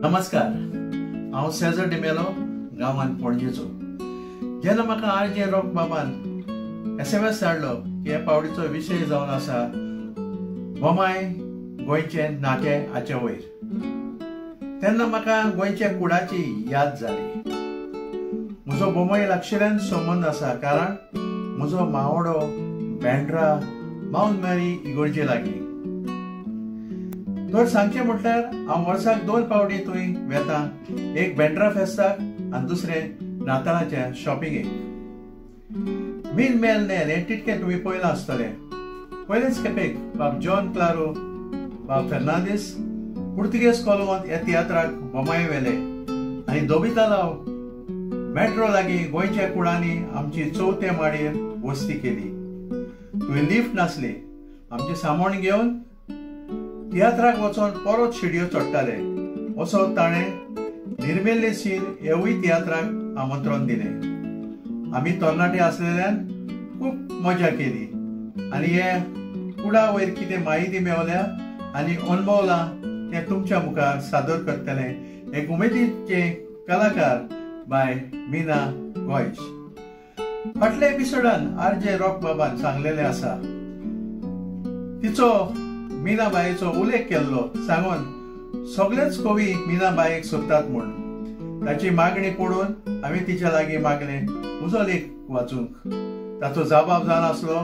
नमस्कार, हांव सेजर डिमेलो, गांवान पणजेचो. जेन्ना म्हाका आर जे रॉक बाबान SMS धाडलो की हे पावडीचो विशय जावन आसा बोमाय गोंयचें नातें हाचे वयर, तेन्ना म्हाका गोंयच्या कुडाची याद जाली. म्हजो बोमाय लागशिल्ल्यान संबंद आसा, कारण म्हजो मावडो बँड्रा माउंट मेरी इगर्जे लागीं. तर सांगचें म्हटल्यार हांव वर्साक 2 फावटी थंय वेता, एक बँड्रा फेस्ताक आनी दुसरें नातालाच्या शॉपिंगेक. मील मेल नेल हें टिटकें तुमी पळयलां आसतलें. पयलेच खेपेक बाब जॉन क्लारो, बाब फेर्नांदीस पुर्तुगेज कोलवांत ह्या तियात्राक बोमाय व्हेले आनी दोबितालाव मेट्रो लागीं गोंयच्या कुडांनी आमची चवथे माडयेर वस्ती केली. थंय लिफ्ट नासली. आमचें सामान घेवन तियात्राक वचोन परत शिडयो चडटाले. असो ताणें निर्मेल्ले सीन हेवूय तियात्राक आमंत्रण दिलें. आमी तरणाटे आसलेल्यान खूब मजा केली आनी हे कुडा वयर कितें म्हायती मेवल्या आनी अणभवलां तें तुमच्या मुखार सादर करतलें एक उमेदीचे कलाकार बाय मीना गोयश. फाटल्या एपिसोडान आर जे रॉक बाबान सांगलेलें आसा, तिचो मीना बायेचो उल्लेख केल्लो सांगून सगळेच कवी मीना बायेक सोदतात म्हूण. ताची मागणी पडून हांवें तिच्या लागीं मागलें म्हजो लेख वाचूंक. ताचो जबाब जावन आसलो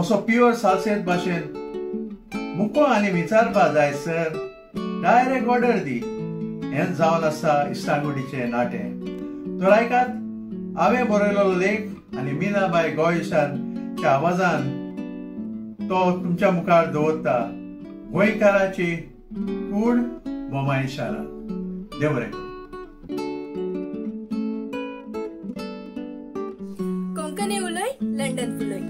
असो प्युअर सालसेत भाशेन, मुको आनी विचारपा जाय सर, डायरेक्ट ऑर्डर दी. हें जावन आसा इश्टागोडीचें नाटें. तर आयकात हांवें बरयलेलो लेख आनी मीनाबाय गोयशाच्या आवाजान तो तुमच्या मुखार दवरता गोंयकाराची कूड बोमाय शारांत. देव बरें करूं. कोंकणी उलय London फुलय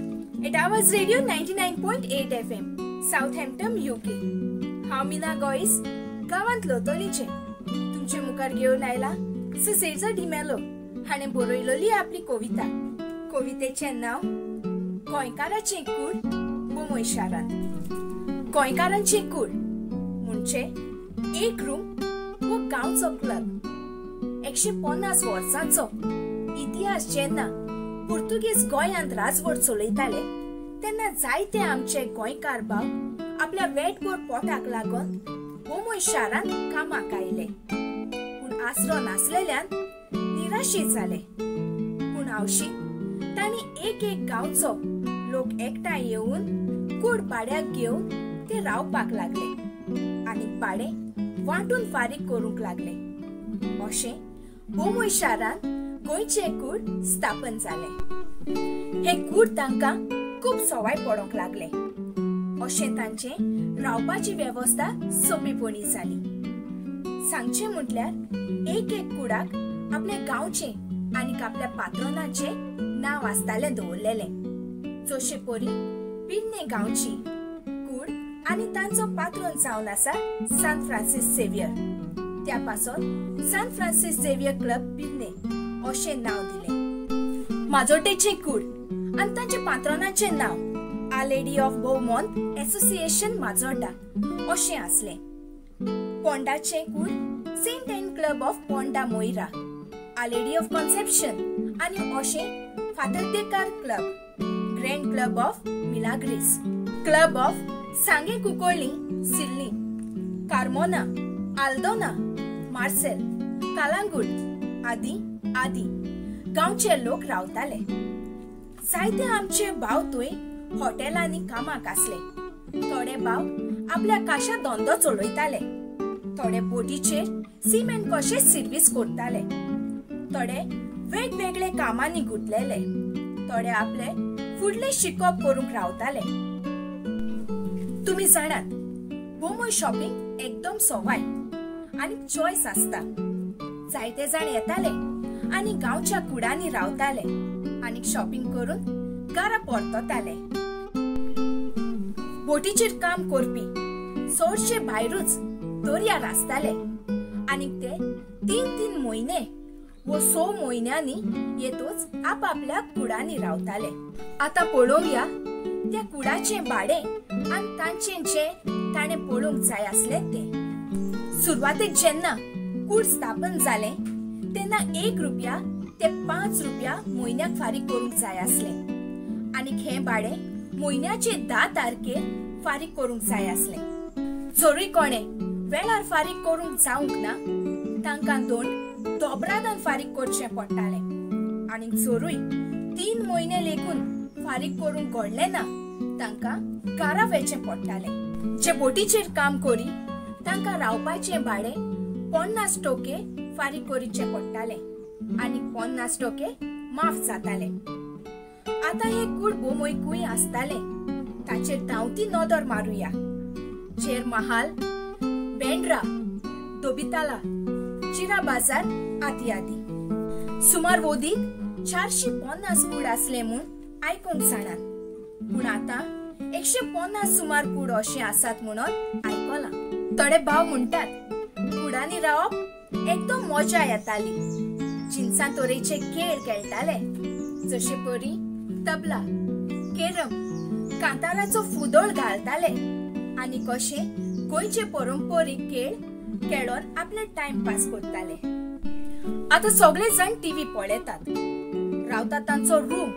at Awaaz radio 99.8 FM Southampton UK. हांव मीना गोयस, गांवांत लोतोलीचें तुमचे मुखार घेवन आयला सेजर डिमेलो हाणें बरयलेली आपली कविता. कवितेचें नांव गोंयकाराचें कूड बोमय शारांत. गोंयकारांचें कूड म्हणजे एक रूम वो गांवचो क्लब. 150 वर्सांचो इतिहास. जेन्ना पुर्तुगेज गोंयांत राजवट चलयताले तेन्ना जायते आमचे गोंयकार भाव आपल्या वेटभर पोटाक लागून बोमय शारांत कामाक आयले. पूण आसरो नासलेल्यान निराशी जाले. पूण आवशी तांणी एक एक गांवचो लोक एकठांय येवन कूड भाड्याक घेवन ते रावपाक लागले आनी भाडें वांटून फारीक करूंक लागले. अशें बोमय शारांत गोंयचें कूड स्थापन जालें. हें कूड तांकां खूब सवाय पडोंक लागलें. अशें तांचें रावपाची वेवस्था सोंपेपणी जाली. सांगचें म्हटल्यार एक एक कुडाक आपल्या गांवचें आनी आपल्या पात्रोनाचें नांव आसतालें दवरलेलें. जशे परी पिन्ने गांवची कूड आनी तांचो पात्रोन जावन आसा सान फ्रांसीस झेवियर. त्या पासून सान फ्रांसीस झेवियर क्लब पिन्ने अशें नांव दिलें. माजोड्डेचें कूड आनी तांचे पात्रोनाचें नांव our lady of Beaumont association Majorda अशें आसलें. पोंडाचें कूड saint Anne club of Ponda Moira, our lady of Conception आनी अशें Fatordecar club, grand club of Milagres, club of Sanguem Cuncolim Sillim, Carmona, Aldona, Marcel, Calangute आदी आदी गांवचे लोक रावताले. जायते आमचे भाव थंय हॉटेलांनी कामाक आसले. थोडे भाव आपल्या काशा धंदो चलयताले, थोडे बोटीचेर सिमेंट कशे सर्वीस करताले, थोडे वेगवेगळे कामांनी गुंतलेले, थोडे आपले फुडले शिकप करूंक रावताले. तुमी जाणात बोमय शॉपिंग एकदम सवाय आनी चॉयस आसता. जायते जाण येताले आनी गांवच्या कुडांनी रावताले आनी शॉपिंग करून घरा परतताले. बोटीचेर काम करपी चडशे भायरूच दर्यार आसताले आनी ते 3-3 म्हयने वो 6 म्हयन्यांनी येतूच आपापल्या कुडांनी रावताले. आतां पळोवया त्या कुडाचें भाडें आनी तांचें जें ताणें पळोवंक जाय आसलें तें. सुरवातेक जेन्ना कूड स्थापन जालें तेन्ना 1 रुपया ते 5 रुपया म्हयन्याक फारीक करूंक जाय आसलें आनी हें भाडें म्हयन्याचे 10 तारखेर फारीक करूंक जाय आसलें. जरूय कोणें वेळार फारीक करूंक जावंक ना तांकां दोन दोबरादान फारीक करचें पडटालें आनी जरूय 3 म्हयने लेगून फारीक करूंक घडलें ना तांकां कारा वेचें पडटालें. जे बोटीचेर काम करी तांकां रावपाचें भाडें 50 टोके फारीक करचें पडटालें आनी 50 टोके माफ जाताले. आतां हे कूड बोमोय कूंय आसतालें ताचेर धांवती नदर मारुया. चेर महाल, बेंड्रा, दोबिताला, चिरा बाजार आदी आदी. सुमार वोदीक 450 कूड आसले म्हूण आयकूंक जाणात, पूण आतां 150 सुमार कूड अशें आसात म्हणून आयकलां. थोडे भाव म्हणटात कुडांनी रावप एकदम मजा येताली. जिनसां तरेचे खेळ खेळटाले जशे परी तबला, केरम, कांताराचो फुदोळ घालताले आनी कशे गोंयचे परंपरीक खेळ खेळोन आपले टायम पास करताले. आतां सगळे जाण टीव्ही पळयतात. रावता तांचो रूम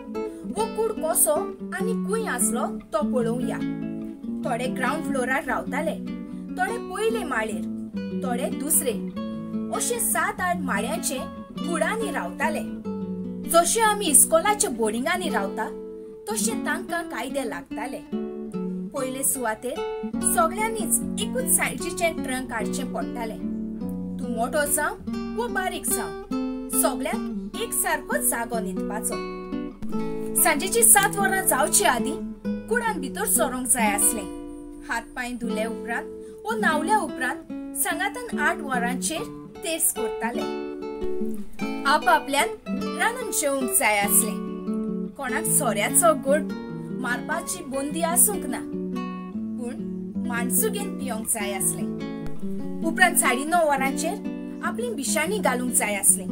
वो कूड कसो आनी खंय आसलो तो पळोवया. थोडे ग्रावंड फ्लोरार रावताले, थोडे पयले माळेर, थोडे दुसरे, अशे 7-8 माळ्यांचे कुडांनी रावताले. जशे आमी इस्कोलाच्या बोर्डिंगांनी रावता तशे तांकां कायदे लागताले. पयले सुवातेर सगळ्यांनीच एकूच सायजीचें ट्रंक काडचें पडटालें. तूं मोटो जावं वो बारीक जावं सगळ्यांक एक सारकोच जागो न्हिदपाचो. सांजेची 7 वरां जावचे आदीं कुडान भितर सरोंक जाय आसलें. हात पांय धुले उपरांत वो न्हावल्या उपरांत सांगातान 8 वरांचेर तेर्स करताले. आपआपल्यान रांदून जेवंक जाय आसलें. कोणाक सोऱ्याचो गोट मारपाची बंदी आसूंक ना, पूण माणसुगेन पिवंक जाय आसलें. उपरांत 9:30 वरांचेर आपली बिशाणी घालूंक जाय आसलें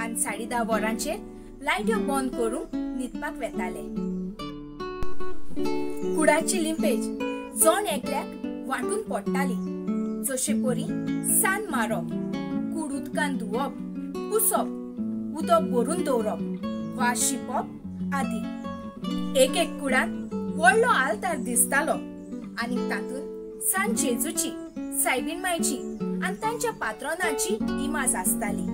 आनी 10:30 वरांचेर लायट्यो बंद करूंक न्हिदपाक वेताले. कुडाची लिंपेज जण एकल्याक वांटून पडटाली. जशे परी सान मारप, कूड उदकान धुवप, पुसप, उदक भरून दवरप, वास शिंपप आदी. एक एक कुडान व्हडलो आल्तार दिसतालो आनी तातूंत सान जेजूची, सायबीण मायची आनी तांच्या पात्रोनाची इमाज आसताली.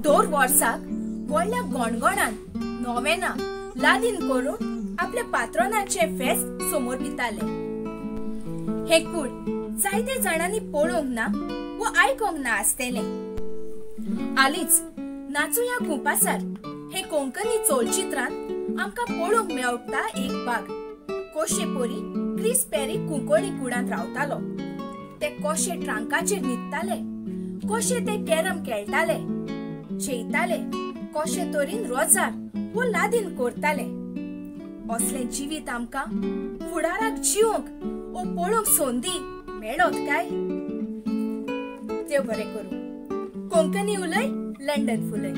दर वर्साक व्हडल्या गणगणान नोवेना लादीन करून आपल्या पात्रोनाचे फेस्त समोर दिताले. हे कूड जायते जाणांनी पळोवंक ना वो आयकोंक ना आसतलें. आलीच नाचुया कुंपासार हे कोंकणी चलचित्रांत आमकां पळोवंक मेळटा एक बाग. कोशे परी क्रिस पेरी कुंकळी कुडांत रावतालो. ते कोशे ट्रांकाचेर न्हिदताले, कोशे ते कॅरम खेळटाले, जेयताले, कोशे तरेन रोजार वो लादीन करताले. असलें जिवीत आमकां फुडाराक जिवंक वो पळोवंक संदी मेळत काय? देव बरें करूं. कोंकणी उलय, लंडन फुलय.